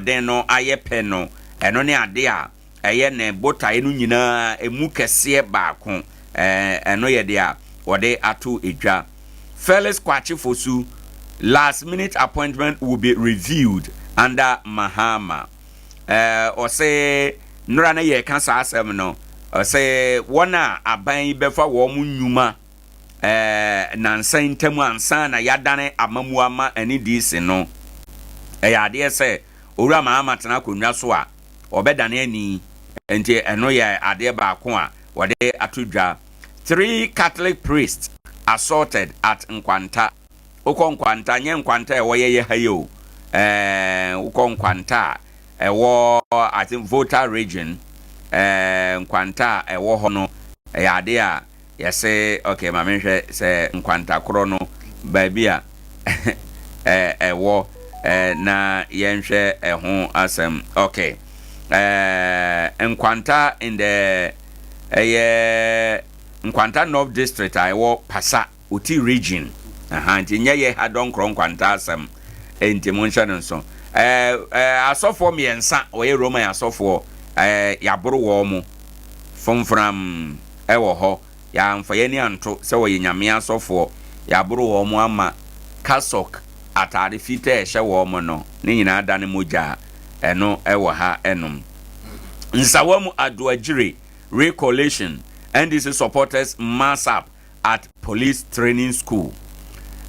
Ahoɔden no ayɛ pɛ no, ɛno ne ade a ɛyɛ ne botaeɛ no nyinaa emu kɛseɛ baako. Ɛno yɛ deɛ a wɔde ato dwa. Felix Kwakye Fosu, last minute appointment will be reviewed under Mahama. Ɔse nnora no yɛreka saa asɛm no, ɔse wɔn a aban yi bɛfa wɔn nnwuma nnansa yi ntam ansa na yɛadane amammuo ama NDC no, ɛyɛ adeɛ sɛ Owura Mahama tena akonnwa so a, ɔbɛdane ani. Nti ɛno yɛ adeɛ baako a wɔde ato dwa. Three Catholic priests assaulted at Nkwanta. Wokɔ Nkwanta, nyɛ Nkwanta a ɛwɔ yɛyɛ ha yi o. Wokɔ Nkwanta a ɛwɔ, I think, Volta Region, Nkwanta a ɛwɔ hɔ no, ɛyɛ adeɛ a yɛse, okay, ma menhwɛ sɛ Nkwanta korɔ no baabi a ɛwɔ na yɛnhwɛ ɛho asɛm. Okay. Nkwanta in the ɛyɛ Nkwanta North District a ɛwɔ Pasa Oti Region. Aha, nti nyɛ yɛ ha dɔnkorɔ Nkwanta asɛm. Nti monhyɛ no nso. Asɔfoɔ mmiɛnsa wɔyɛ Roman asɔfoɔ, yɛaboro wɔn mo fomfram ɛwɔ hɔ. Yɛamfa yɛn ani anto sɛ wɔyɛ Nyame asɔfoɔ. Yɛaboro wɔn mo ama cassock, atade fitaa a ɛhyɛ wɔn mo no ne nyinaa da ne mogya a ɛno ɛwɔ ha ɛnom. Nsawamu Adoagyire recollation, NDC supporters mass up at police training school.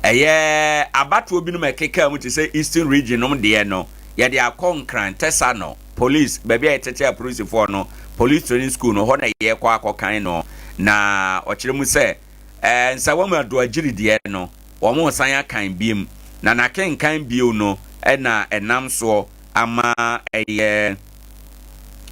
Ɛyɛ abatoɔ binom ɛkeka mu te sɛ Eastern Region nom deɛ no, yɛde akɔ Nkran Tɛsa no police baabi a yɛtete apolisifoɔ no, police training school no hɔ na yɛkɔ akɔkan no. Na ɔkyerɛ mu sɛ Nsawamu Adoagyiri deɛ no, wɔn san akan biem na n'akenkan bio no ɛna ɛnam soɔ ama ɛyɛ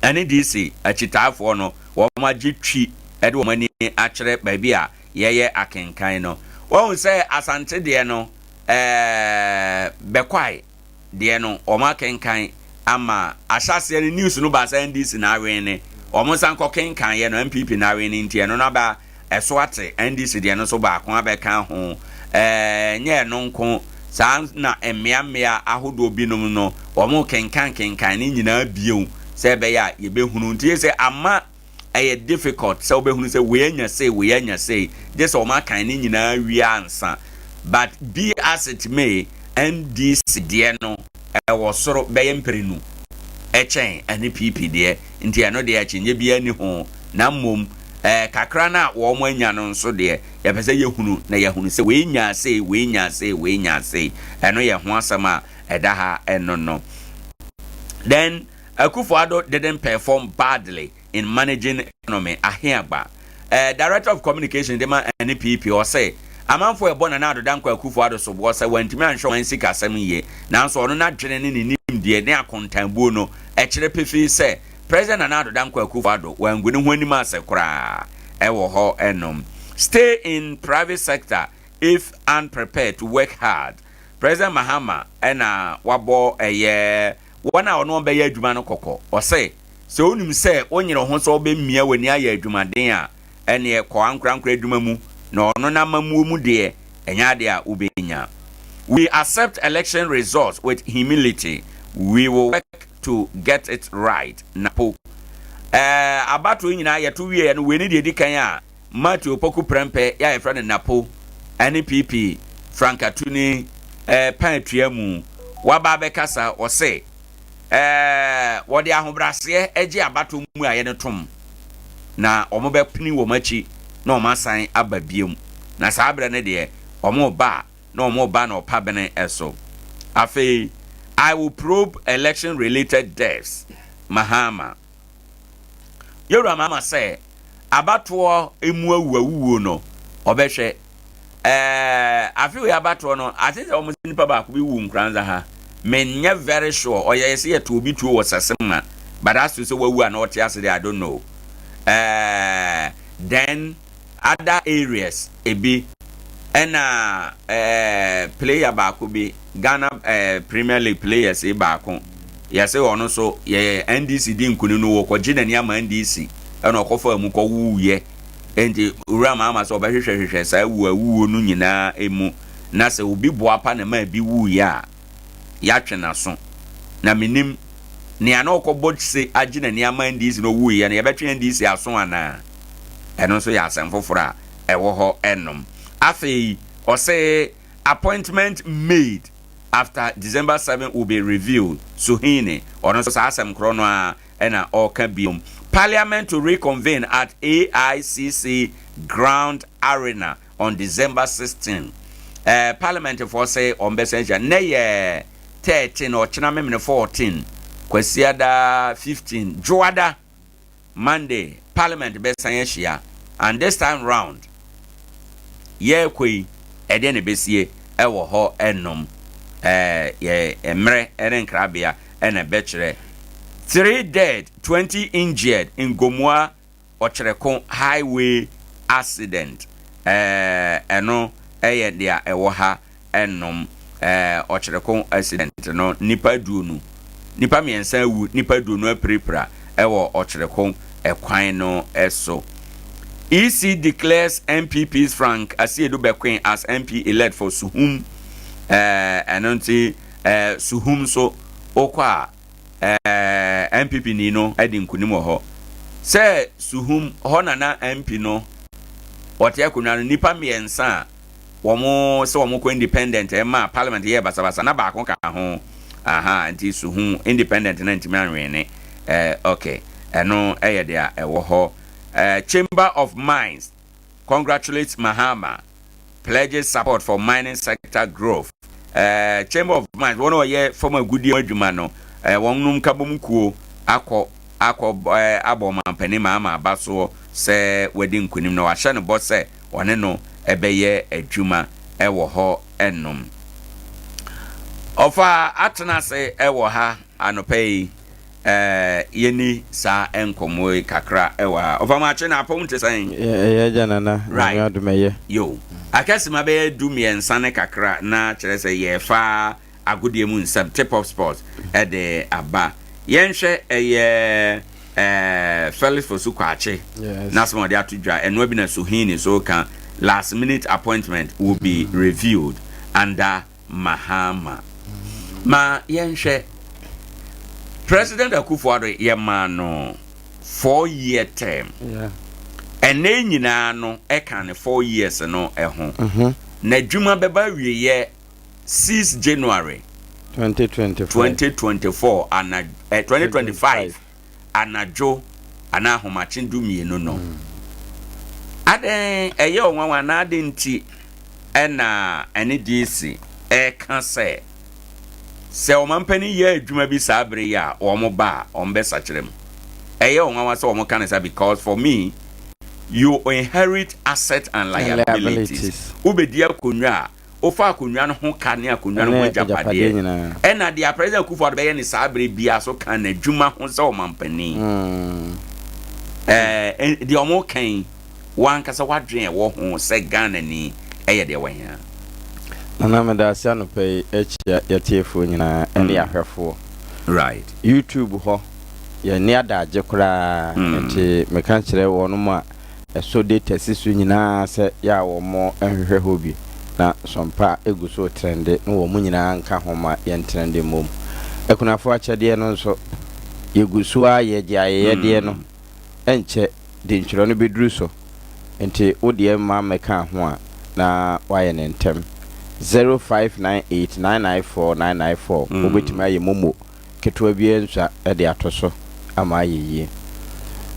NDC akyitaafoɔ no wɔn agye twi ɛde wɔn ani akyerɛ baabi a yɛyɛ akenkan no. Wɔn sɛ Asante deɛ no, Bɛkwae deɛ no, wɔn akenkan ama ahyɛaseɛ no news no ba sɛ NDC na awen ne wɔn nsa nkɔ kenkan yɛ no, NPP na awen ne, nti ɛno no aba ɛso ate. NDC deɛ no nso baako abɛka ho. Nyɛ ɛno nko saa na mmeammea ahodoɔ binom no wɔn kenkan kenkan ne nyinaa bio sɛ ɛbɛyɛ a yɛbɛhunu. Nti sɛ ama ɛyɛ difficult sɛ wobɛhunu sɛ wei anya sei, wei anya sei, gye sɛ wɔn akan ne nyinaa wie ansa. But be as it may, NDC deɛ no ɛwɔ soro bɛyɛ mprenu ɛkyɛn ɛne PP deɛ, nti ɛno deɛ akyinnye biara ni ho. Na mmom kakra no a wɔn anya no nso deɛ, yɛpɛ sɛ yɛhunu na yɛhunu sɛ wei nya sei, wei nya sei, wei nya sei. Ɛno yɛ ho asɛm a ɛda ha ɛno no. Then Akufo-Addo didn't perform badly in managing economy, Ahiagba. Director of Communication de ma NPP, ɔsɛ amanfoɔ ɛbɔ Nana Addo Dankwa Akufo-Addo soboɔ sɛ wantumi anhwɛ wɔn sikasɛm yie, nanso ɔno n'adwene ne ne nimdeɛ ne akontanbuo no ɛkyerɛ pefee sɛ President Nana Addo Dankwa Akufo-Addo wangu ne ho anim ase koraa ɛwɔ hɔ ɛnom. Stay in private sector if unprepared to work hard. President Mahama ɛna wabɔ ɛyɛ wɔn a ɔno bɛyɛ adwuma no kɔkɔ. Ɔsɛ sɛ wonim sɛ wonyere ho sɛ wobɛmia w'ani ayɛ adwumaden a, ɛneɛ kɔ ankorankora adwuma mu na ɔno n'amammuo mu deɛ, ɛnyɛ adeɛ a wobɛnya. We accept election results with humility. We will work to get it right. Napo abatoɔ nyinaa yɛto wieɛ no, wei ne deɛ di kan a Matthew Opoku Prɛmpɛ yɛ a yɛfrɛ no Napo, NPP frankatuni, pan tua mu waba abɛkasa. Ɔsɛ wɔde ahobrɛaseɛ gye abatoɔ mu a yɛde tom na wɔn bɛpini wɔn akyi na wɔn asan aba biom, na saa berɛ no deɛ wɔn ba na wɔn ba na ɔpa bene ɛso. Afei, I will probe election related deaths, Mahama. Yɛwura Mahama sɛ abatoɔ emu awuawuo no ɔbɛhwɛ. Afei wei abatoɔ no ate sɛ wɔn nipa baako bi wu Nkoranza ha. Menyɛ very sure, ɔyɛ sɛ yɛto obi tuo wɔ sɛse ma, but as to sɛ wawu a na ɔte ase deɛ, I don't know. Then other areas ebi ɛna player baako bi, Ghana Premier League players yi baako, yɛsɛ ɔno nso yɛ NDC di nkunim no, wɔkɔgye n'ani ama NDC ɛna ɔkɔfa mu kɔwuiɛ. Nti Owura Mahama sɛ ɔbɛhwehwɛhwehwɛ saa wu awuo no nyinaa mu na sɛ obi boa pa na ma bi wuiɛ a, yɛatwe n'aso. Na menim Nea na ɔkɔbɔ se agye n'ani ama NDC na owuiɛ no, yɛbɛtwe NDC aso anaa? Ɛno nso yɛ asɛm foforɔ a ɛwɔ hɔ ɛnom. Afei, ɔse appointment made after December 7 will be reviewed. Suhuyini, ɔno nso saa asɛm korɔ no ara ɛna ɔreka biom. Parliament to reconvene at AICC Ground Arena on December 16. Parliament foɔ se wɔn bɛsan ahyia. Nnɛ yɛ 13, ɔkyena Memene 14, Kwasiada 15, Dwoada Monday, Parliament bɛsan ahyia and this time round yɛrekɔ yi ɛdeɛ na ɛbɛsie ɛwɔ hɔ ɛnom yɛ mmerɛ ne nkrabea ɛna ɛbɛkyerɛ. Three dead, 20 injured in Gomoa Ɔkyerɛko highway accident ɛno ɛyɛ deɛ ɛwɔ ha ɛnom. Ɔkyerɛko accident no, nnipa 20, nnipa mmiɛnsa awu, nnipa 20 apirapira ɛwɔ Ɔkyerɛko ɛkwan no so. EC declares NPP's Frank Asiedu Bekoe as MP elect for Suhum. Ɛno nti Suhum so wokɔ a NPP ni no adi nkunim wɔ hɔ. Sɛ Suhum hɔ na na MP no ɔte akonnwa no, nnipa mmiɛnsa a wɔn sɛ wɔn kɔ independent ɛma parliament yɛ basabasa na baako ka ho. Aha, nti Suhum independent na ntumi anwene. Okay, ɛno ɛyɛ deɛ ɛwɔ hɔ. Chamber of Mines congratulates Mahama, pledges support for mining sector growth. Chamber of Mines, wɔn a wɔyɛ fam agudie adwuma no, wɔn nom kabom kuo akɔ abɔ ɔmampanin Mahama aba soɔ sɛ wɔadi nkunim na wahyɛ no bɔ sɛ wɔne no ɛbɛyɛ adwuma ɛwɔ hɔ ɛnom. Ɔfa atena ase ɛwɔ ha anɔpa yi, yɛni saa nkɔmmɔ yi kakra ɛwɔ ha. Ɔfa mu akye na apɔm te sɛn? Ɛyɛ, agya Nana. Right. Nyame adom, ɛyɛ. Yo, akɛsima bɛyɛ 13 ne kakra na kyerɛ sɛ yɛfa agodie mu nsɛm, tip of sport, ɛde aba. Yɛnhwɛ ɛyɛ Felix Fosu Kwakye n'asɛm a ɔde ato dwa ɛnoa bi na Suhuyini so ka last minute appointment will be reviewed under Mahama. Ma yɛnhwɛ President Akufo-Addo, yɛmaa no 4-year term. Ɛnɛ nyinaa no ɛka ne 4 years no ɛho. N'adwuma bɛba awieɛ 6 January 2024. 2024 ana 2025 anadwo anaa ahomakye 12 no. Adɛn ɛyɛ ɔnwanwa anaa ade nti ɛna ɛne DC ɛka sɛ ɔmampanin yɛ adwuma bi saa bere yi a wɔn ba a wɔn bɛsakyerɛ mu? Ɛyɛ ɔnwanwa sɛ wɔn ka ne sa because for me, you inherit asset and liabilities. Liabilities. Wobɛdi akonnwa a, wofa akonnwa no ho ka ne akonnwa no ho Ɛne agyapadeɛ agyapadeɛ nyinaa. Ɛna deɛ President Akufo Addo bɛyɛ ne saa bere bia so ka n'adwuma ho sɛ ɔmampanin. Deɛ ɔmo kan wankasa wadwen ɛwɔ ho sɛ Ghana ni ɛyɛ deɛ wɔhia. Nana, meda ase anɔpa yi akyia yɛtiefoɔ nyinaa ɛne yɛahwɛfoɔ. YouTube hɔ yɛnni adagye koraa, nti meka kyerɛ wɔnom a ɛsɔ data si so nyinaa sɛ yɛ a wɔn nhwehwɛ hɔ bi na sɔmpa egu so trend na wɔn nyinaa nka ho ma yɛn trend mmom. Akunafoɔ akyɛdeɛ no nso yɛgu so a yɛgye ayɛyɛdeɛ no, ɛnkyɛ de ntwerɛ no bɛduru so, nti wodeɛ mma mmɛka ho a na wayɛ ne ntɛm. 0598994994. Wobɛtumi ayɛ momo ketewa bi nsua de ato so ama ayɛ yie.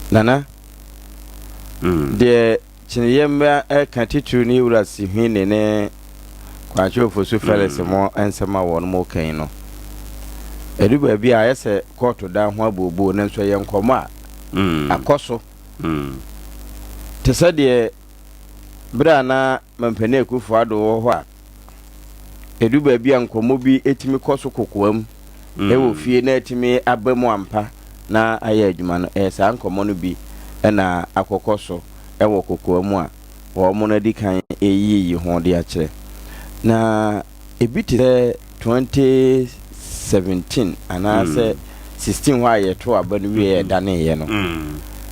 Nana, deɛ kyiniiɛ mma ɛka titiri ne Ewura Suhuyini ne Kwakye Ofosu Felix mo nsɛm a wɔn mo kan no, ɛdu baabi a ayɛ sɛ kɔɔto dan ho abooboo ne nso ɛyɛ nkɔmɔ a akɔ so te sɛ deɛ berɛ a na Mampanin Akufo Addo wɔ hɔ a, ɛdu baabi a nkɔmmɔ bi ɛtumi kɔ so kokoam ɛwɔ fie na ɛtumi aba mu ampa na ayɛ adwuma no. Ɛyɛ saa nkɔmmɔ no bi ɛna akɔkɔ so ɛwɔ kokoam a wɔn no adi kan ɛyiyi ho de akyerɛ. Na ebi te sɛ 2017 anaasɛ 16 hɔ a yɛto aba no wie yɛ daneeɛ no,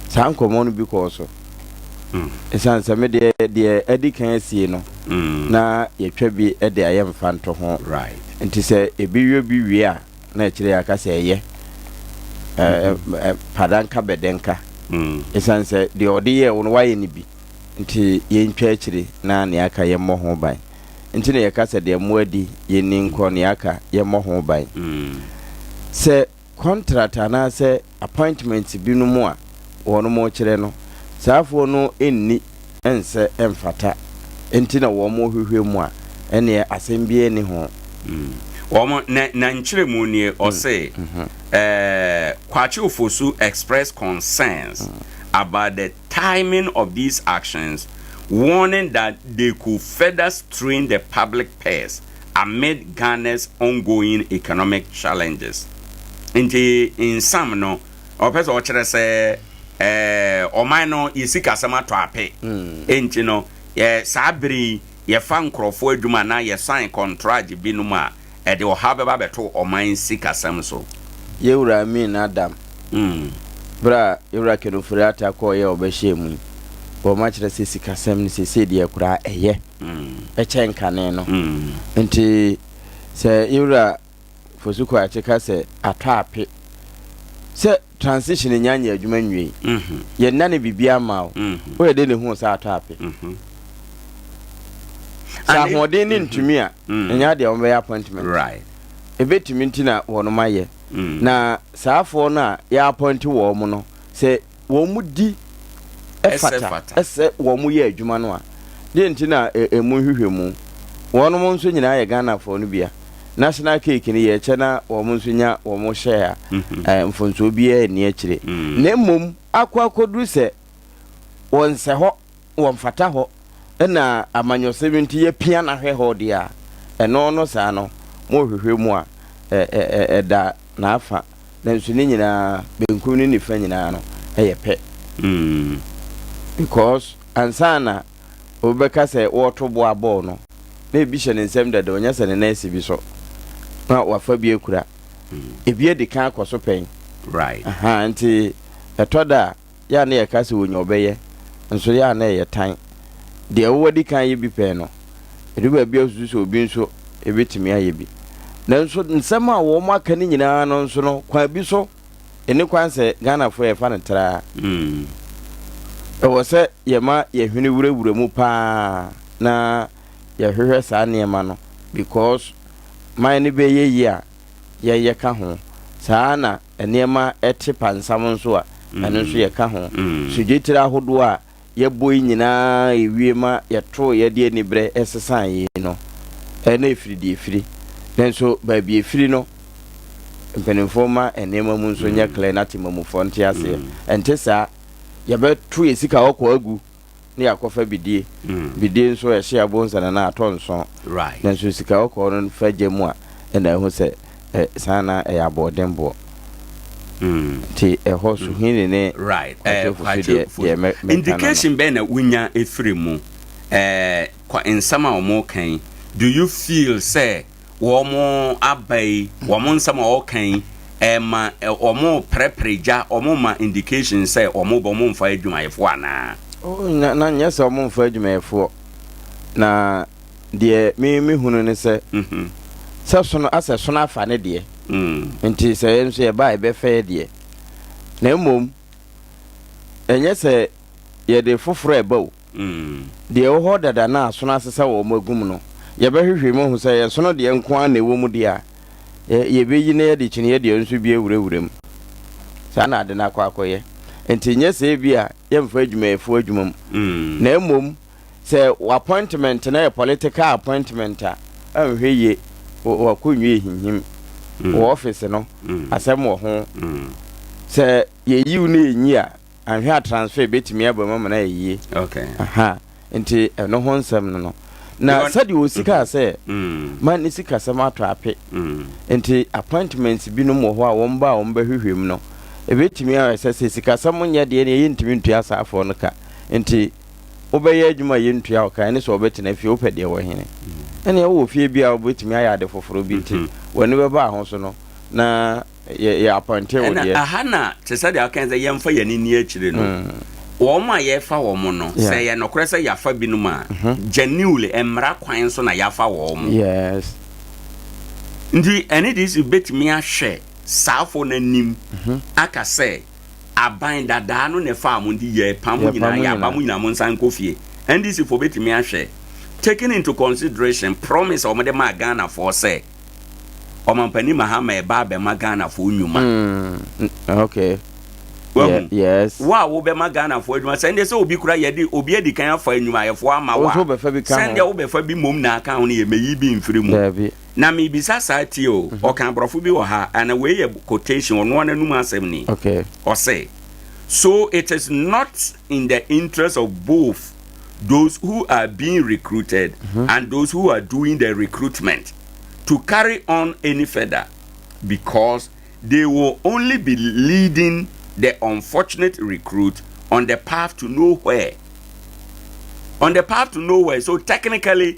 saa nkɔmmɔ no bi kɔɔ so. Ɛsiane sɛ me deɛ adi kan asie no na yɛtwa bi de ayɛ mfa nto ho, nti sɛ ebi wie bi wie a na akyerɛ yɛ aka sɛ ɛyɛ. Padanka bɛdɛnka. Ɛsiane sɛ deɛ ɔde yɛɛ wo no woayɛ no bi nti yɛntwa akyire na nea aka yɛmmɔ ho ban. Nti na yɛka sɛ deɛ mmoa di yɛnni nkɔ, nea aka yɛmmɔ ho ban. Sɛ contract anaasɛ appointment binom a wɔnom kyerɛ no, saafoɔ no nni nsɛ mfata nti na wɔn hwehwɛ mu a, ɛneɛ asɛm biara nni ho. Wɔn, na, na nkyerɛmu nie, ɔse, eh, Kwakye Ofosu expressed concerns about the timing of these actions, warning that they could further strain the public purse amid Ghana's ongoing economic challenges. Nti nsam no, ɔpɛ sɛ ɔkyerɛ sɛ ɛɛ ɔman no yɛ sikasɛm atɔ ape. Nti no, yɛ saa bere yi yɛfa nkurɔfoɔ adwuma anaa yɛsan kɔntragye binom a, ɛde ɔhaw bɛba abɛto ɔman sikasɛm so. Yɛwura Amin Adam, Berɛ a Yɛwura Ken Ofori-Atta kɔeɛ a ɔbɛhyɛɛ mu yi, wɔakyerɛ sɛ sikasɛm no seesei deɛ koraa ɛyɛ kyɛn kane no. Nti sɛ Yɛwura Fosu Kwakye ka sɛ atɔ ape sɛ transition nya nyɛ adwuma nwiei, yɛnnane biribiara mmaa wo, woyɛ dɛn na ehuu sɛ atɔ ape? Sɛ ahoɔden no ntumi a, ɛnyɛ adeɛ a wɔbɛyɛ appointment. Ɛbɛtumi nti na wɔnom ayɛ. Na saafoɔ no a yɛappointe wɔn no, sɛ wɔn di fata sɛ wɔn yɛ adwuma no a, deɛ nti na ɛmu nhwehwɛmu. Wɔnom nso nyinaa yɛ Ghanafoɔ no bi a, national cake no yɛkyɛ na wɔn nso nya wɔn share a, mfomsoɔ biara nni akyire. Na mmom akɔ akɔduru sɛ wɔnsɛ hɔ, wɔmfata hɔ, na amanyɔsɛm nti yɛapia no ahwɛ hɔ deɛ a, ɛno no saa no, mohwehwɛ mu a, ɛda n'afa. Nanso ne nyinaa, benkum ne nifa nyinaa no, ɛyɛ pɛ. Because ansa na obi bɛka sɛ wɔreto boa bɔɔl no, na ebi hyɛ ne nsam dada, ɔnyɛ sɛ ne nan si bi so, na wafa bi akura. Ebi adi kan akɔ so pɛn. Right. Aha, nti ɛtɔ da a, yɛ a na yɛka sɛ onya ɔbɛyɛ, nso yɛ a na ɛyɛ tan. Deɛ wowadi kan ayɛ bi pɛn no, ɛdu baabi a wosusu sɛ obi nso bɛtumi ayɛ bi. Nanso nsɛm a wɔn aka no nyinaa no nso no, kwan bi so, ɛni kwan sɛ Ghanafoɔ yɛfa no traa. Ɛwɔ sɛ yɛma yɛhwene wurawura mu paa na yɛhwehwɛ saa nneɛma no because man no bɛyɛ yie a, yɛn yɛka ho. Saa ara na nneɛma te pansam nso a, ɛno nso yɛka ho. So dwetire ahodoɔ a yɛbɔ yi nyinaa ewie ma yɛtoo yɛde aniberɛ sesaa yi no, na ɛfiri deɛ ɛfiri. Nanso baabi ɛfiri no, mpanimfoɔ mma nneɛma mu nso nyɛ clear na temamufoɔ nte aseɛ. Ɛnte saa, yɛbɛto yɛn sika kɔkɔɔ agu. ne yɛakɔfa bidie. Bidie nso ɛhye aboɔ nsana na atɔ nsõ. Nanso sika kɔkɔɔ no fa gya mu a, ɛna ɛhu sɛ saa na ɛyɛ aboɔden boɔ. Nti ɛhɔ Suhini ne Kwakye Ofosu deɛ deɛ mɛ mɛka no no. Indication bɛn na wonya firi mu? Ɛɛ nsɛm a wɔka yi, do you feel sɛ wɔn aba yi, wɔn nsɛm a wɔka yi, ɛma wɔn prɛprɛ gya, wɔn ma indication sɛ wɔn bɔ wɔn mfa adwumayɛfoɔ anaa? Oh, na, na nyɛ sɛ wɔn mfa adwumayɛfoɔ. Na deɛ me me hunu ne sɛ, mm -hmm. sɛ sono asɛ sono afa ne deɛ. Mm. Nti sɛ yɛn nso yɛba a yɛbɛfɛ yɛ deɛ. Na mmom, ɛnyɛ sɛ yɛde foforɔ ɛba o. Deɛ ɛwɔ hɔ dada no a asono asesa wɔn agu mu no, yɛbɛhwehwɛ mu ahu sɛ ɛyɛ sono deɛ nko ara na ɛwɔ mu deɛ a, yɛbɛyi na yɛde kyiniiɛ deɛ nso bi awurawura mu. Saa na ade no akɔ akɔyɛ. Nti nyɛ sɛ ebi a yɛmfa adwumayɛfoɔ adwuma mu. Na mmom sɛ w'appointment no yɛ political appointment a, anhwɛ yie, w'akonnwa rehinhim. Wɔ office no, asɛm wɔ ho. Sɛ yɛyi wo na yɛnyi a, anhwɛ a transfer bɛtumi aba mu ama no ayɛ yie. Okay. Aha, nti ɛno ho nsɛm no no. Na sɛdeɛ ɔsi kaa sɛ ma ne sikasɛm atɔ ape, nti appointments binom wɔ hɔ a wɔn ba a wɔn bɛhwehwɛ mu no, ɛbɛtumi ayɛ sɛ sɛ sikasɛm nyɛ deɛ neɛ yɛntumi ntua saafoɔ no ka, nti wobɛyɛ adwuma a yɛntua wo ka ɛne sɛ wɔbɛtena fie wopɛ deɛ wɔ hene. Ɛneɛ wowɔ fie bi a wobɛtumi ayɛ ade foforɔ bi nti w'ani bɛba ho so no na yɛ yɛ apɔnte wo Ɛna deɛ. aha na te sɛ deɛ ɔka sɛ yɛmfa yɛn ani nni akyire no, wɔn a yɛfa wɔn no, sɛ ɛyɛ nokorɛ sɛ yɛafa binom a, genuinely mmara kwan so na yɛafa wɔn. Yes. Nti NDC bɛtumi ahwɛ. saafo no anim aka sɛ aban dadaa no na ɛfaa mo nti yɛrepa mo Yɛpa nyinaa, mo yɛaba nyinaa. mo nyinaa mo nsan nkɔ fie. NDC foɔ bɛtumi ahwɛ taking into consideration promise a wɔde maa Ghanafoɔ sɛ Ɔmampanin Mahama ɛba abɛma Ghanafoɔ nnwuma. Wahu? Wo a wobɛma Ghanafoɔ adwuma, sɛ ɛndeɛ sɛ obi kora yɛde obi adi kan afa nnwumayɛfoɔ ama wo Wo a, nso wobɛfa bi ka sɛ ho. ɛndeɛ wobɛfa bi mmom na aka ho no yɛ mɛyi bi mfiri mu. Daabi. Na mebisa saa tie o, ɔka aborɔfo bi wɔ ha, ana wei yɛ quotation, ɔno ara n'anum asɛm ni. Ɔse, So it is not in the interest of both those who are being recruited and those who are doing the recruitment to carry on any further because they will only be leading the unfortunate recruit on the path to nowhere. On the path to nowhere. So technically,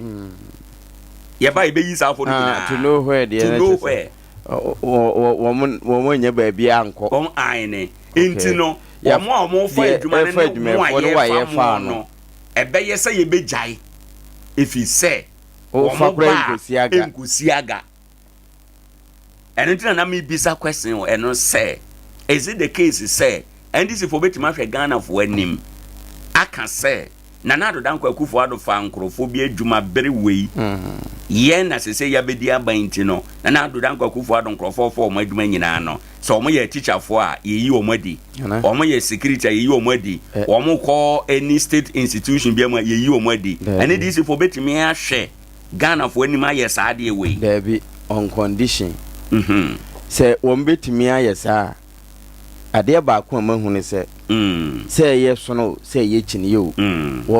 yɛba yɛbɛyi saa afɔ no Ah, nyinaa. to nowhere deɛ To na kyerɛ sɛ nowhere. Wɔn nyɛ baabi ankɔ. Wɔn ae Nti no, wɔn a wɔn fa adwuma no ne mo a yɛfa mo no, ɛbɛyɛ sɛ yɛbɛgyae efi sɛ wɔn ba nkosi aga. Ɛno nti na na mebisa question wɔ ɛno sɛ, is it the case sɛ NDC foɔ bɛtumi ahwɛ Ghanafoɔ anim aka sɛ Nana Addo Dankwa Akufo-Addo faa nkurɔfoɔ bi adwuma bere wei, yɛn na sese yɛabɛdi aban nti no, Nana Addo Dankwa Akufo-Addo nkurɔfoɔ fa wɔn adwuma nyinaa no, sɛ wɔn yɛ atikyafoɔ a, yɛyi wɔn adi, wɔn yɛ security a, yɛyi wɔn adi, wɔn kɔ any state institution bi mu a, yɛyi wɔn adi. NDC foɔ bɛtumi ahwɛ Ghanafoɔ anim ayɛ saa adeɛ wei? Daabi, on condition. Sɛ wɔn bɛtumi ayɛ saa a, adeɛ baako a mahu ne sɛ, sɛ ɛyɛ sono o, sɛ ɛyɛ kyiniiɛ o,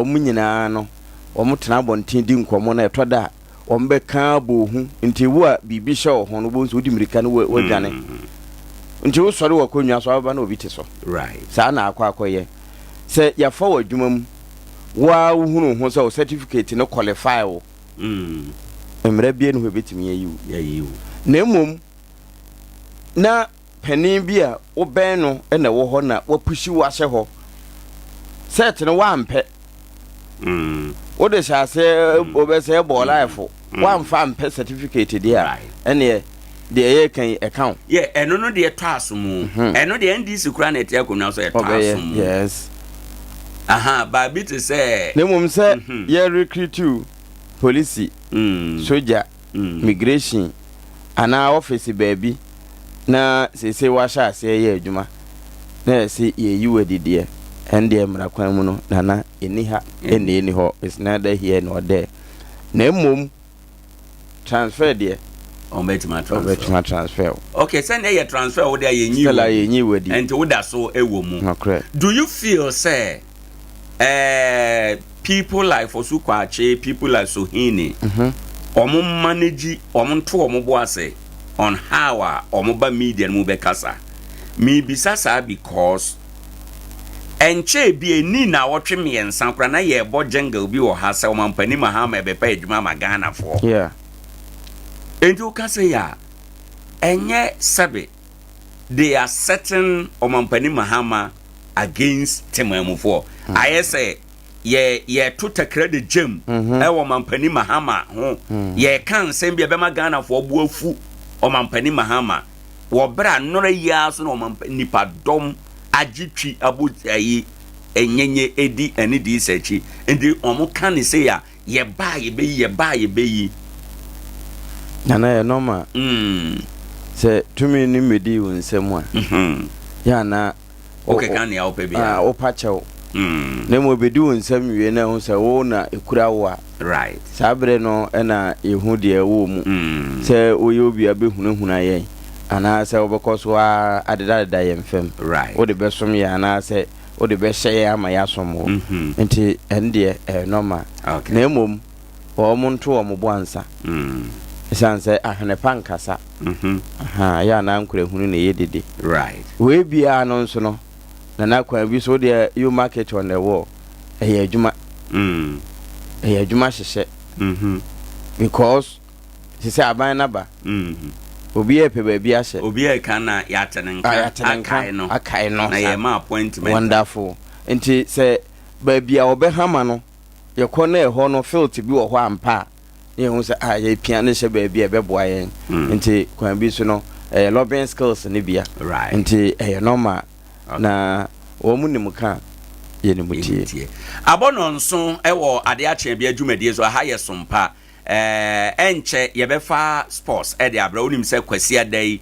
wɔn nyinaa no, wɔn tena abɔnten di nkɔmmɔ na ɛtɔ da a, wɔn bɛka abɔ ohu. Nti wo a biribi hyɛ wo ho no, wobɛhu sɛ wodi mmirika no woadwane. Nti wosɔre wɔ akonnwa so a, wobɛba na obi te so. Saa na akɔ akɔyɛ. Sɛ yɛafa wo adwuma mu, wo ara wohunu wo ho sɛ wo certificate no qualify wo, mmara biara nni hɔ a ɛbɛtumi ayi wo. Na mmom, na panin bi a wobɛn no na ɛwɔ hɔ na wapusi wo ahyɛ hɔ. Sɛt no woampɛ. Wode hyɛ aseɛ wobɛsɛ bɔɔ life. Woamfa ampɛ certificate deɛ a, ɛneɛ deɛ yɛreka yi ɛka wo. Yɛ ɛno no deɛ tɔ aso mu. Ɛno deɛ NDC koraa na ɛte akonnwa so ɛtɔ aso mu. Yes. Aha, baabi te sɛ. Na mmom sɛ yɛ recruit polisi, sogya, migration anaa ɔfese baabi na seesei woahyɛ aseɛ reyɛ adwuma na yɛse yɛreyi wo adi deɛ, ɛndeɛ mmara kwan mu no Nana, ɛnni ha ɛnna ɛnni hɔ, it's neither here nor there. Na mmom transfer deɛ, Wɔbɛtumi atransfer. Wɔbɛtumi atransfer wo. Okay, sɛnea ɛyɛ transfer wo deɛ a yɛnyi Still a yɛnyi wo adi. Ɛnti woda so wɔ mu. Nokorɛ. Do you feel sɛ eh, people like Fosu Kwakye, people like Sohini, wɔn manage, wɔn nto wɔn bo ase on how a wɔn ba media no mu bɛkasa? Mebisa saa because ɛnkyɛɛ bi ɛnni nnawɔtwe mmiɛnsa koraa na yɛrebɔ jingle bi wɔ ha sɛ Ɔmampanin Mahama ɛbɛpɛ adwuma ama Ghanafoɔ. Enti woka sei a, ɛnyɛ sɛbe they are setting Ɔmampanin Mahama against temanmufoɔ. Mm. Ayɛ sɛ yɛ yɛto takra de gyam mm-hmm. ɛwɔ Ɔmampanin Mahama ho. Mm. Yɛka nsɛm bi a ɛbɛma Ghanafoɔ bo afu Ɔmampanin Mahama wɔ berɛ a nnora yi ara so na ɔmampa nipadɔm agye twi abɔ ayi enyenye edi ɛne di sɛ akyi. Nti wɔn ka ne sei a Yɛba a yɛbɛyi, yɛba a yɛbɛyi. Nana ɛyɛ normal sɛ tumi no mmɛdii wo nsam a, yɛ a na Wokeka nea wopɛ biara. wopa kyɛw. Na mmom ɛbɛdi wo nsam wie na ɛhu sɛ wo na ɛkura wo a, saa berɛ no na yɛhu deɛ ɛwɔ mu. Sɛ woyɛ obi a bɛhunahuna yɛn anaasɛ wobɛkɔ so ara adedadeda yɛn fam. Wode bɛsom yɛn anaasɛ wode bɛhyɛ yɛn ama yɛasom wo. Nti ɛno deɛ ɛyɛ normal. Na mmom wɔn nto wɔn bo ansa. Ɛsiane sɛ ahwene pa nkasa. Ahaa, ɛyɛ a na ankorɛhunu na ɛyɛ dede. Wei biara no nso no, Nana kwan bi so wo deɛ you mark it on the wall, ɛyɛ adwuma. Ɛyɛ adwuma hyehyɛ. Because Te sɛ aban no aba. Obiara repɛ baabi ahyɛ. Obiara reka na yɛate ne nka. Ah, yɛate ne nka. Akae no. Akae no. Na yɛma appointment. Wonderful. Nti sɛ baabi a wɔbɛhama no, yɛkɔ na ɛhɔ no filth bi wɔ hɔ ampa a, na yɛhu sɛ ah, yɛpia no hyɛ baabi a ɛbɛboa yɛn. Nti kwan bi so no, Ɛyɛ lobbying skills no bia. Nti ɛyɛ normal. Na wɔn nim ka a, yɛnim tie. Tie. Abɔ nɔnso wɔ Ade Akye Abia dwumadie so. Aha yɛ Sompa. Ɛɛ ɛnkyɛ yɛbɛfa sports de abrɛ. Wonim sɛ Kwasiada yi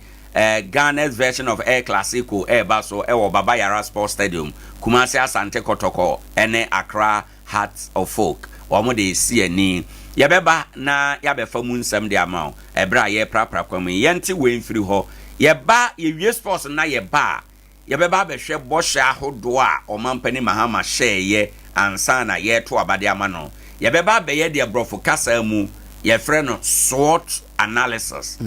Ghana's version of El Clasico ɛreba so wɔ Baba Yara Sports Stadium, Kumasi Asante Kɔtɔkɔ ne Accra Hearts of Oak. Wɔn de resi ani. Yɛbɛba na yɛabɛfa mu nsɛm de ama wo ɛberɛ a yɛreprapra kwan mu yi. Yɛnte wei mfiri hɔ. Yɛba, yɛwie sports no na yɛba a, Yɛbɛba abɛhwɛ bɔhyɛ ahodoɔ a Ɔmanpanin Mahama hyɛeɛ ansa na yɛreto aba de ama no. Yɛbɛba abɛyɛ deɛ borɔfo kasa mu yɛfrɛ no SWOT analysis.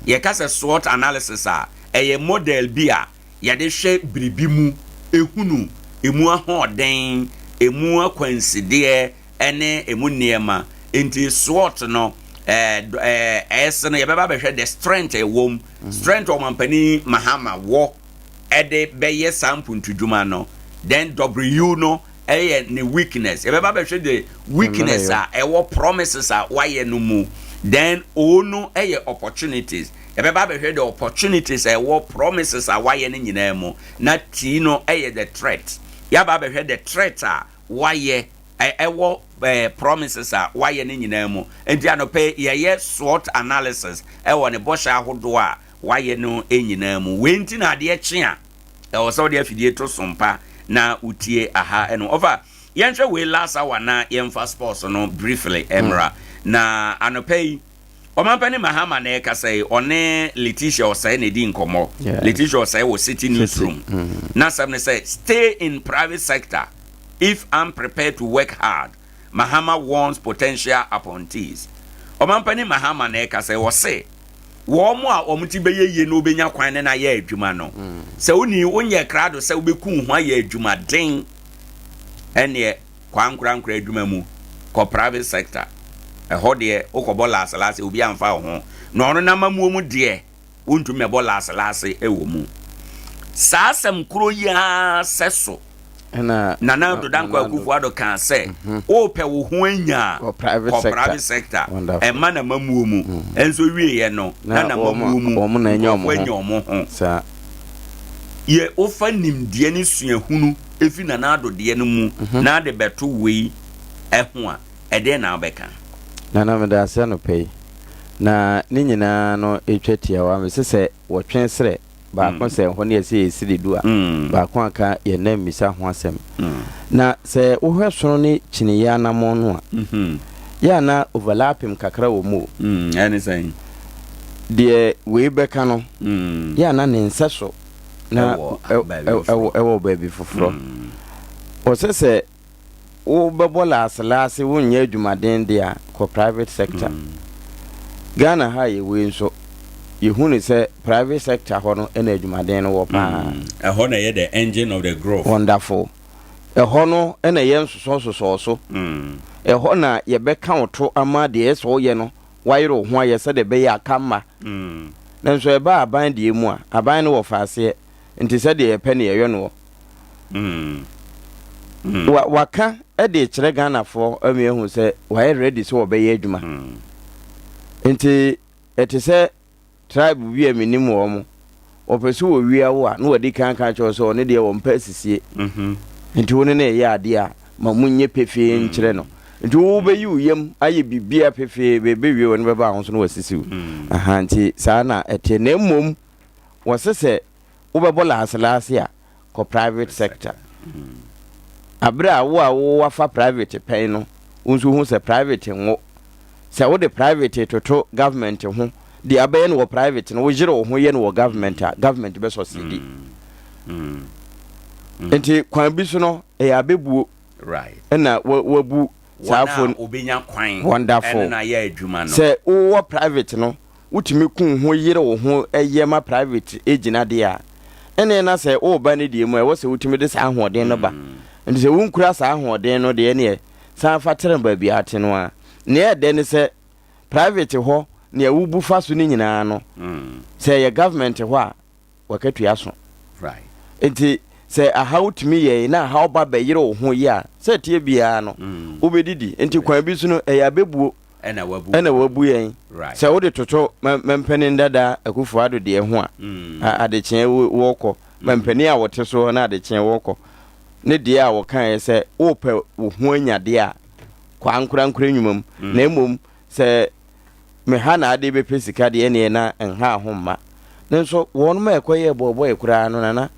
Yɛka sɛ SWOT analysis a, ɛyɛ model bi a yɛde hwɛ biribi mu hunu ɛmu ahoɔden, ɛmu akwansideɛ ne ɛmu nneɛma. Nti SWOT no, ɛɛ, S no yɛbɛba abɛhwɛ the strength a ɛwɔ mu, strength a Ɔmanpanin Mahama wɔ de bɛyɛ saa mpuntudwuma no, then W no yɛ ne weakness. Yɛbɛba bɛhwɛ the weakness a ɛwɔ promises a wayɛ no mu. Then O no yɛ opportunities. Yɛbɛba bɛhwɛ the opportunities a ɛwɔ promises a wayɛ no nyinaa mu. Na T no yɛ the threat. Yɛaba bɛhwɛ the threat a wayɛ ɛwɔ promises a wayɛ no nyinaa mu. Nti anɔpɛ yɛyɛ SWOT analysis ɛwɔ ne bɔhyɛ ahodoɔ a wayɛ no nyinaa mu. Wei nti na adeɛ kye a, ɛwɔ sɛ wode afidie to sompa na wotie aha ɛno. Ɔfa, yɛnhwɛ wei last hour na yɛmfa sports no briefly mmra. Na anɔpa yi, Ɔmampanin Mahama na ɛkasa yi, ɔne Letitia Osei na ɛdi nkɔmmɔ. Letitia Osei wɔ Citi Newsroom. N'asɛm ne sɛ, stay in private sector if unprepared to work hard. Mahama warns potential appointees. Ɔmampanin Mahama na ɛkasa yi, ɔse, wɔn a wɔn ti bɛyɛ yie na wɔbɛnya kwan ne no ayɛ adwuma no, sɛ woni wonyɛ krado sɛ wobɛku ho ayɛ adwumaden, ɛneɛ kɔ ankorankora adwuma mu, kɔ private sector. Ɛhɔ deɛ wokɔbɔ laaselaase obi amfa wo ho, na ɔno n'amammuo mu deɛ wontumi mɛbɔ laaselaase wɔ mu. Saa asɛm koro yi ara sɛ so Nana Addo Dankwa Akufo-Addo kaa sɛ wopɛ wo ho anya a, kɔ private sector, ɛma n'amammuo mu. Nso wieɛ no, na n'amammuo mu nkurɔfoɔ anya wɔn ho. Yɛ wofa nimdeɛ ne suahunu fi Nana Addo deɛ no mu na ade bɛto wei ho a, ɛdeɛn na wobɛka? Nana meda ase anɔpa yi. Na ne nyinaa no ɛtwa tiawa. Mese sɛ wɔtwe serɛ baako sɛ ɛhɔ ne ɛsɛ yɛsiri du a, baako aka yɛn nan mmisa ho asɛm. Na sɛ wohwɛ sono ne kyiniiɛ anammɔn no a, yɛ a na overlapping kakra wɔ mu o. Ɛne sɛn? Deɛ wei bɛka no, yɛ a na ne nsɛso na ɛwɔ baabi foforɔ. Ɔsɛ sɛ wobɛbɔ laaselaase wonyɛ adwumaden de a, kɔ private sector. Ghana ha a yɛwɔ yi nso, yɛhu no sɛ private sector hɔ no na adwumaden no wɔ paa. Ɛhɔ na ɛyɛ the engine of the growth. Wonderful. Ɛhɔ no na ɛyɛ nsosɔnsosɔɔ so. Ɛhɔ na yɛbɛka wo to ama deɛ ɛsɛ sɛ woyɛ no, woayere wo ho ayɛ sɛdeɛ ɛbɛyɛ a ka mma. Nanso ɛba aban deɛ mu a, aban no wɔ faaseɛ. Nti sɛdeɛ yɛpɛ no yɛyɔ noɔ. Wa waka de rekyerɛ Ghanafoɔ ama yɛahu sɛ wayɛ ready sɛ wɔbɛyɛ adwuma. Nti ɛte sɛ tribe bi a menim wɔn, wɔpɛ sɛ wɔwia wo a na wɔadi kan aka akyerɛ wo sɛ ɔno deɛ wɔmpɛ asisie. Nti wo ne no reyɛ adeɛ a ma monyɛ pefee nkyerɛ no. Nti wobɛyi wo yam ayɛ biribiara pefee, bɛbɛwie wɔn bɛba ho so na wɔasisi wo. Aha, nti saa na ɛteɛ. Na mmom wɔse sɛ wobɛbɔ laaselaase a, kɔ private sector. Aberɛ a wo a woafa private pɛn no, wo nso hu sɛ private nwo. Sɛ wode private toto government ho, deɛ abɛyɛ no wɔ private no, woyere wo ho yɛ no wɔ government a, government bɛ succeedi. Nti kwan bi so no, ɛyɛ abɛbuo ɛna wabu saa fo. Wɔn a kwan Wonderful. ɛne no ayɛ adwuma no. Sɛ wowɔ private no, wotumi ku wo ho yere wo ho yɛ ma private gyina deɛ a, ɛnneɛ na sɛ woreba ne deɛ mu a, ɛwɔ sɛ wotumi de saa ahoɔden no ba. Nti sɛ wonkura saa ahoɔden no deɛ ɛnneɛ san fa tena baabi a ate no ara. Nea ɛdɛ ne sɛ private hɔ nea wobu fa so no nyinaa no, sɛ ɛyɛ government hɔ a, w'akatua so. Nti sɛ ahaw tumi yɛe na ahaw ba bɛyere wo ho yɛ a, sɛ ɛteɛ biara no, wobɛdidi. Nti kwan bi so no, ɛyɛ abɛbuo. Ɛna wabu. Ɛna wabu yɛn. Right. Sɛ wode toto mampanin dada Akufo Addo deɛ ho a, mm. adekyeɛ wɔkɔ. Mampanin a wɔte soɔ na adekyeɛ wɔkɔ. Ne deɛ a wɔkaeɛ sɛ wopɛ wo ho anya deɛ a, kɔ ankorankora nnwuma mu. Mm. Na mmom sɛ me ha na ade bɛpɛ sika deɛ ɛneɛ na nhaa ho mma. Nanso wɔnom a ɛkɔyɛɛ bɔɔbɔe koraa no nana,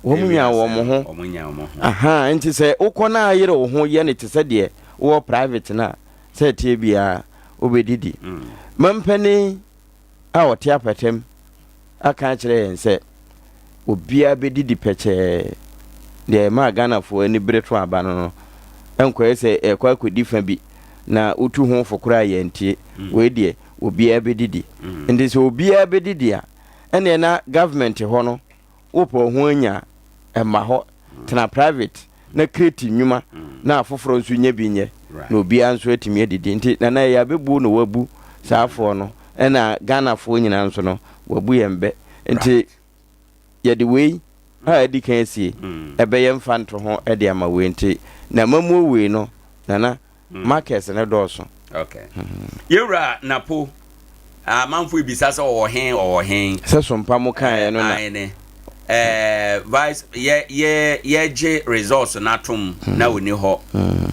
wɔn nyaa wɔn ho. Ahaa, nti sɛ wokɔ na ayere wo ho yɛ no te sɛ deɛ wowɔ private no a, sɛ ɛteɛ biara wobɛdidi. Mampanin a ɔte apatam aka akyerɛ yɛn sɛ obiara bɛdidi pɛkyɛɛ. Deɛ ɛmaa Ghanafoɔ ani bere to aba no no, ɛnkɔyɛ sɛ ɛrekɔ akɔdi fa bi na wotu ho fo koraa yɛntie. Mm. Wei deɛ obiara bɛdidi. Mm. Nti sɛ obiara bɛdidi a, ɛneɛ na government hɔ no wopɛ wo ho anya a, ɛmma hɔ. Tena private na create nnwuma na afoforɔ nso nya bi nyɛ na obiara nso atumi adidi. Nti Nana ɛyɛ abɛbuo na wabu saa afoɔ no ɛna Ghanafoɔ nyinaa nso no wabu yɛn bɛ. Nti yɛde wei a adi kan asie ɛbɛyɛ mfa nto ho de ama wei nti na amamuo wei no Nana Markers no dɔɔso. Okay. Yɛwura Napo, amanfo ebisa sɛ ɔwɔ he, ɔwɔ he. Sɛ sompa mo kaeɛ no na. Aane. Eh, vice, yɛ, yɛ, yɛgye results no atom na ɔni hɔ.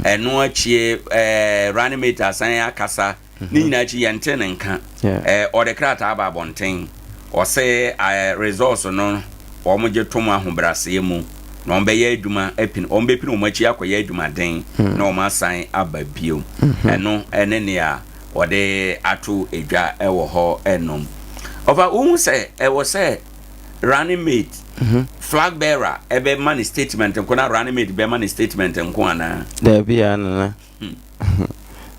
Ɛno akyie, eh, running mate asan akasa. Ne nyinaa akyi yɛnte ne nka. Eh, ɔde krataa aba abɔnten. Ɔse eh, results no wɔn gye tom ahobraseɛ mu na wɔn bɛyɛ adwuma apini, wɔn bɛpini wɔn akyi akɔyɛ adwumaden na wɔn asan aba bio. Ɛno ɛne nea wɔde ato edwa ɛwɔ hɔ ɛnom. Ɔfa wohu sɛ ɛwɔ sɛ running mate, flag bearer ɛbɛma ne statement nko na running mate bɛma ne statement nko anaa? Daabi a nana.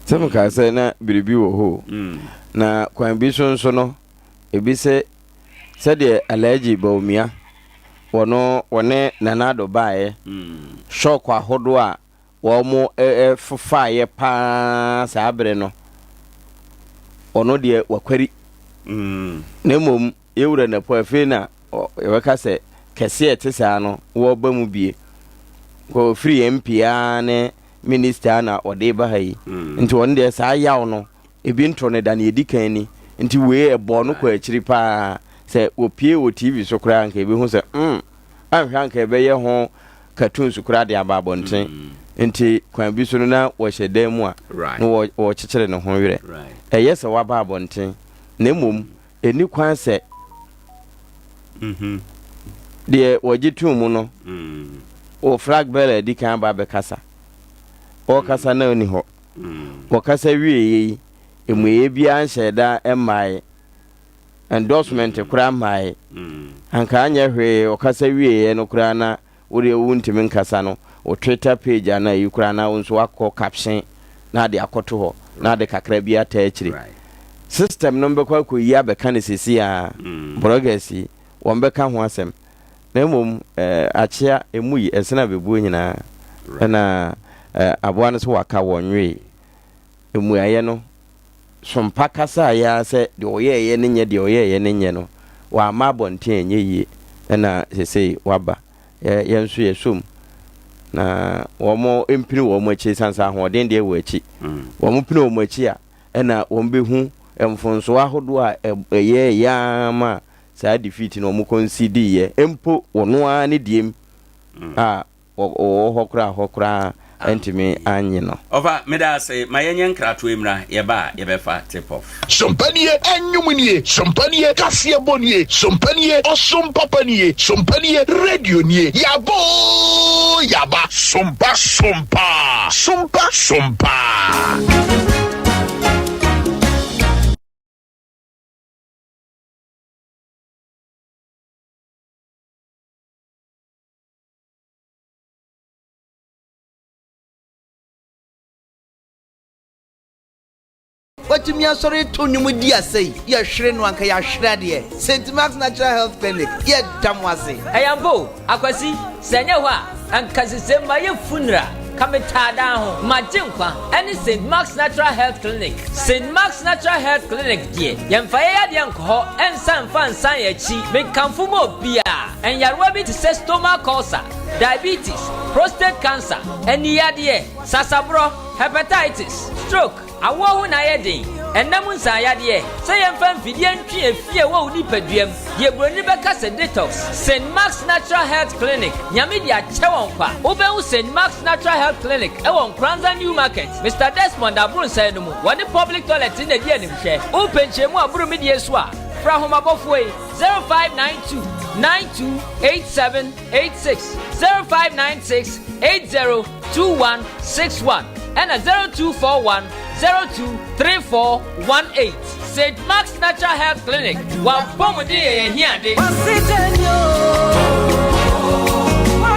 Sɛ mekaa sɛ na biribi wɔ hɔ o. Na kwan bi so nso no, ebi sɛ sɛdeɛ Alhaji Bawumia wɔno wɔne Nana Addo baeɛ, shock ahodoɔ a wɔn fofaeɛ paa saa bere no, ɔno deɛ wakwari. Na mmom Yɛn Wura Napo afei na yɛbɛka sɛ kɛseɛ a ɛte saa no wɔreba mu bie. Kɔ ɔfiri MP ara ne minister na ɔde ba ha yi. Mm. Nti ɔno deɛ saa yaw no ebi nto no da ne ɛdi kan ni. Nti wei ɛbɔɔ no kɔ akyiri paa. Sɛ wɔpie wɔ TV so koraa nka ebi hu sɛ mm anhwɛ anka ɛbɛyɛ ho cartoons koraa de aba abɔnten. Mm. Nti kwan bi so no na wɔhyɛ dan mu a na wɔkyekyere ne ho werɛ. Ɛyɛ sɛ waba abɔnten na mmom Ɛnni kwan sɛ deɛ wɔgye too mu no wɔ flag bearer adi kan aba abɛkasa. Ɔrekasa na ɔnni hɔ. Wɔkasa wieeɛ yi, mmuaeɛ biara nhyɛɛ da mmaeɛ. Endorsement koraa mmaeɛ. Anka anyɛ hwee ɔkasa wieeɛ no koraa na Wo deɛ wo ntumi nkasa no wo twitter page anaa ayi koraa na wo nso wakɔ caption na ade akɔto hɔ na ade kakra bi ataa akyire. System no bɛkɔ akɔyi abɛka no sɛsi a bloggers yi wɔn bɛka ho asɛm na mmom eh, akyea emu yi ɛsene abɛbuo nyinaa ɛna eh, aboa no so waka wɔn nwee mmuaeɛ no sompa kasaeɛ ara sɛ deɛ ɔyɛeɛ no nyɛ deɛ ɔyɛeɛ no nyɛ no, wamma abɔnten anyɛ yie ɛna sesei waba. Yɛ yɛn nso yɛsɔ mu na wɔn mpini wɔn akyi ɛsiane sɛ ahoɔden deɛ wɔ akyi. Wɔn pini wɔn akyi a ɛna wɔn bɛhu mfonsoɔ ahodoɔ a ɛyɛɛyɛ ara ma saa defeat no wɔn kɔnsidiiɛ mpo wɔn ara ne diem a Wɔwɔ hɔ koraa hɔ koraa antumi annye no. Ɔfa, meda ase. Ma yɛnyɛ nkratoɔ mmra, yɛba a yɛbɛfa tip off. Sompa nie, ɛnwom nie, sompa nie, kaseɛbɔ nie, sompa nie, ɔsom papa nie, sompa nie, radio nie, yaba oo yaba. Sompa sompa, sompa sompa. Watumi asɔre reto nnwom di asa yi, yɛhwere no anka yɛahwere adeɛ. St. Mark's Natural Health Clinic, yɛda mo ase. Ɛyɛ ampa o, Akwasi, sɛ ɛnyɛ hɔ a, anka sesei mayɛ funeral, ka me taa daa ho. M'agyenkwa ɛne St. Mark's Natural Health Clinic. St. Mark's Natural Health Clinic deɛ, yɛmfa yɛn yadeɛ nkɔ hɔ nsan mfa nsan yɛn akyi. Mekamfo ma obiara. Nyarewa bi te sɛ stomach ulcer, diabetes, prostate cancer, aniyadeɛ, sasaborɔ, hepatitis, stroke. Awoɔ ho na ayɛ den, ɛnna mu nsanyadeɛ, sɛ yɛmfa mfidie ntwe efie wɔ wo nipaduam, deɛ buroni bɛka sɛ detox. St. Mark's Natural Health Clinic, Nyame de akyɛ wɔn kwa. Wobɛhu St. Mark's Natural Health Clinic ɛwɔ Nkoranza New Market, Mr. Desmond Abronsɛn no mu. Wɔne public toilet na di animhwɛ. Wopɛ nkyerɛmu aboro medie so a, fra ahomabɔfoɔ yi 0592 928786, 0596 802161 ɛna 0241 023418. St. Mark's Natural Health Clinic, wapɔmuden yɛ yɛn hiade.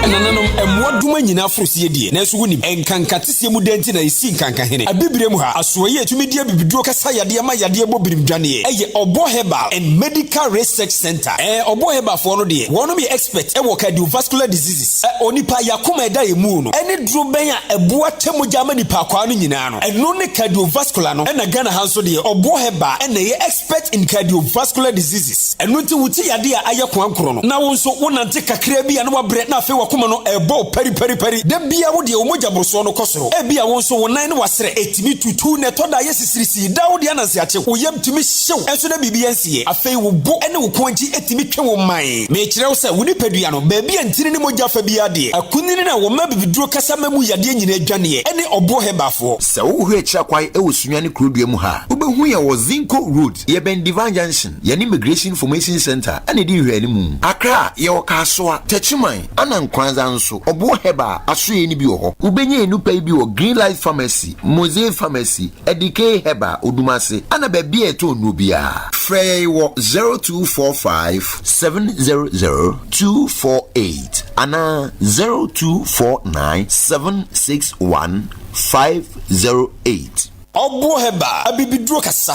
Nananom, mmoa doma nyinaa foro sie deɛ, nanso wonim nkanka teseɛ mu dɛn nti na ɛsii nkanka hene Abibire mu ha? Asoɔyɛ a ɛtumi di abibiduro kasa yadeɛ ma yadeɛ bɔ birim dwaneɛ ɛyɛ Ɔbɔ Herbal and Medical Research Center. Ɔbɔ Herbalfoɔ no deɛ, wɔnom yɛ expert ɛwɔ cardiovascular diseases. Onipa yakoma ɛda yɛ mu no ɛne duro bɛn a ɛboa kyɛ mogya ama nipa akwaa no nyinaa no, ɛno ne cardiovascular no. Ɛna Ghana ha nso deɛ, Ɔbɔ Herbal ɛna ɛyɛ expert in cardiovascular diseases. Ɛno nti wote yadeɛ a ayɛ kwan korɔ no na wo nso wonante kakra bi a na wabrɛ, na afei wakoma no ɛbɔ wo pɛripɛripɛri da bia, wo deɛ wo mogya borosoɔ no kɔ soro. Ebia wo nso wo nan ne wasrɛ ɛtumi tutu na ɛtɔ da ayɛ sisirisii da, wo deɛ ananse akyew, wo yam tumi hyew ɛnso na biribi ansiɛ. Afei wo bo ne wo kɔn akyi ɛtumi twe wo man. Mekyerɛ wo sɛ wo nipadua no baabi a ntini ne mogya fa biara deɛ, akunini na wɔma bibiduro kasa ma mu yadeɛ nyinaa adwaneɛ ɛne Ɔboɔ Herbalfoɔ. Sɛ wohwɛ akyira kwan wɔ Sunyani kurodua mu ha a, wobɛhu yɛn wɔ Zinco Road, yɛbɛn Divine Junction, yɛne Immigration Information Centre ɛna ɛdi nhwɛanimu. Accra, yɛwɔ Kasoa, Techiman, ana Nkoranza nso, Ɔboɔ Herbal asoɛeɛ no bi wɔ hɔ. Wobɛnya yɛn nupa yi bi wɔ Green Light Pharmacy, Mosaic Pharmacy, Edikei Herbal, Odumase, ana baabi a yɛtɔn nnuro biara. Frɛ yɛn wɔ 0245 700 248 anaa 0249 761 508. Ɔboɔ Herbal, abibiduro kasa.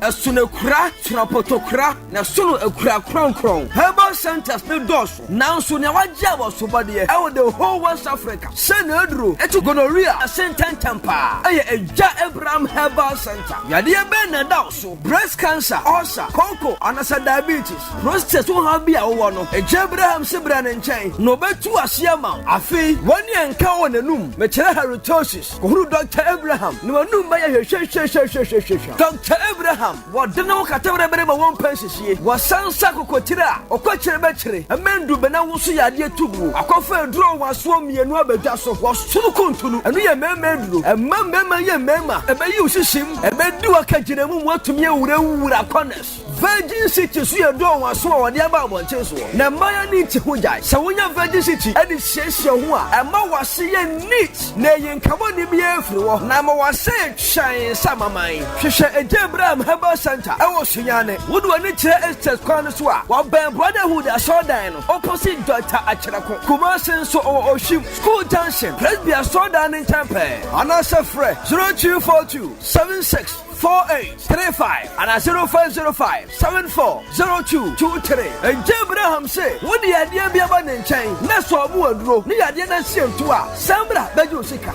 Ɛsono akura tenapɔtɔkura na ɛsono akura kronkron. Herbal centers ne dɔɔso, nanso nea wagye a wɔsobɔdeɛ ɛwɔ the whole West Africa sɛ na aduro ɛti gonorrhea ase ntɛntɛm paa ɛyɛ Agya Abraham Herbal Center. Yadeɛ bɛn na ɛda wo so? Breast cancer, ulcer, kɔnkɔ anasɛ diabetes, prostate wo haw bi a wowɔ no, Agya Abraham se brɛ ne nkyɛn na ɔbɛtu ase ama wo. Afei wɔne ɛnka wɔ n'anum, mekyerɛ halitosis. Kohuru Dr. Abraham na w'anum bɛyɛ hwehwehwehwehwehwehwɛ. Dr. Abraham wɔde ne ho kataberɛbere ma wɔn pɛ nsisie. Wɔsan sa kokotire a ɔkɔkyerɛ bɛkyerɛ ɛmɛndu bɛna wo so yadeɛ tuguo. Akɔfa aduro wasoɔ mmienu abɛdwa so. Wɔsono kuntunu, ɛno yɛ mmarima aduro. Ɛma mmarima yɛ mmarima, ɛbɛyi wo sisim, ɛbɛdi w'akagyina mu mu atumi awurawura corners. Virgin City so yɛ dɔɔ wɔn aso a wɔde aba abɔnten soɔ na mmaa ne ti ho gyae. Sɛ wonya Virgin City ɛde siesie ho a, ɛma wase yɛ neat na ɛyi nkabɔne biara firi hɔ na ama wase yɛ twɛn sɛ amaman. Hwehwɛ Agya Abraham Herbal Center ɛwɔ Sunyane. Wode w'ani kyerɛ Estate kwan no so a, wɔbɛn Brotherhood asɔredan no opposite Dr. Akyerɛko. Kumasi nso ɔwɔ Ohwim School Junction, Presby asɔredan no nkyɛn pɛɛ, anaasɛ frɛ 0242 76 4835 ana 0505 740223. Agya Abraham se wode yadeɛ bi aba ne nkyɛn na sɛ ɔmo aduro ne yadeɛ no asie nto a, san bra bɛgye wo sika.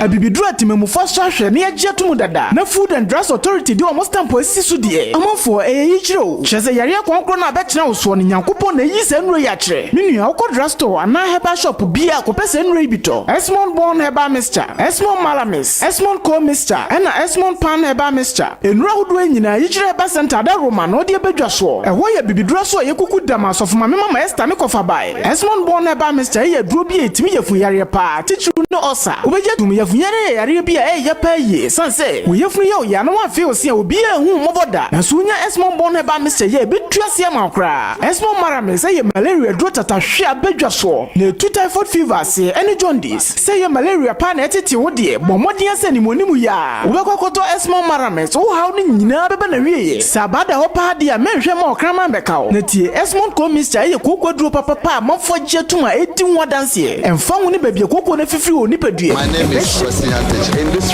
Abibiduro atemamufo aso ahwɛ na yɛagye ato mu dada na Food and Drugs Authority de wɔn stamp asisi so deɛ, amanfoɔ, ɛyɛ yi kyerɛ o. Kyerɛ sɛ yareɛ kɔnkɔn no a bɛtena wo soɔ no, Nyankopɔn na ɛyi saa nnuro yi akyerɛ. Me nua, wokɔ drug store anaa herbal shop biara kɔpɛ saa nnuro yi bi tɔ. Esmond Born Herbal Mixture, Esmond Malamis, Esmond Co Mixture, ɛna Esmond Pan Herbal Mixture. Nnuro ahodoɔ yi nyinaa, Yikyerɛ Herbal Center ada Roma na ɔde abɛdwa soɔ. Ɛhɔ yɛ bibiduro so a yɛkuku dam asɔfo maame Mama Esther ne kɔfa bae. Esmond Born Herbal Mixture yɛ aduro bi a ɛtumi yɛ yareɛ paa, titiriw ne ɔsa. Wobɛgye atum, yafunyare yɛ yareɛ bi a ɛyɛ paa yie, san sɛ wo yafunu yɛ wo ya na woamfe wo se a obiara nhu mmɔbɔ da. Nanso wonya Esmond Born Herbal Mixture yɛ, ɛbɛtu aseɛ ama wo koraa. Esmond Maramis yɛ malaria duro tatahwe a bɛdwa soɔ na ɛtu typhoid fever aseɛ ɛne jaundice. Sɛ yɛ malaria paa na ɛtete wo deɛ, bɔ mmɔden sɛ animuonimu yɛ a wobɛkɔ akɔtɔ Esmond Maramis, wo haw no nyinaa bɛbɛ na wieɛ. Sɛ abaa da hɔ paa deɛ a, mɛnhwɛ ma ɔkraman bɛka wo. Na tie, Esmond Co Mixture yɛ kooko aduro papapa a amanfoɔ agye atom a ɛdi ho adanseɛ. Ɛmfa ho ne baabi a kooko no afifiri wɔ nipadua. My name is Kwesi Antechi. In this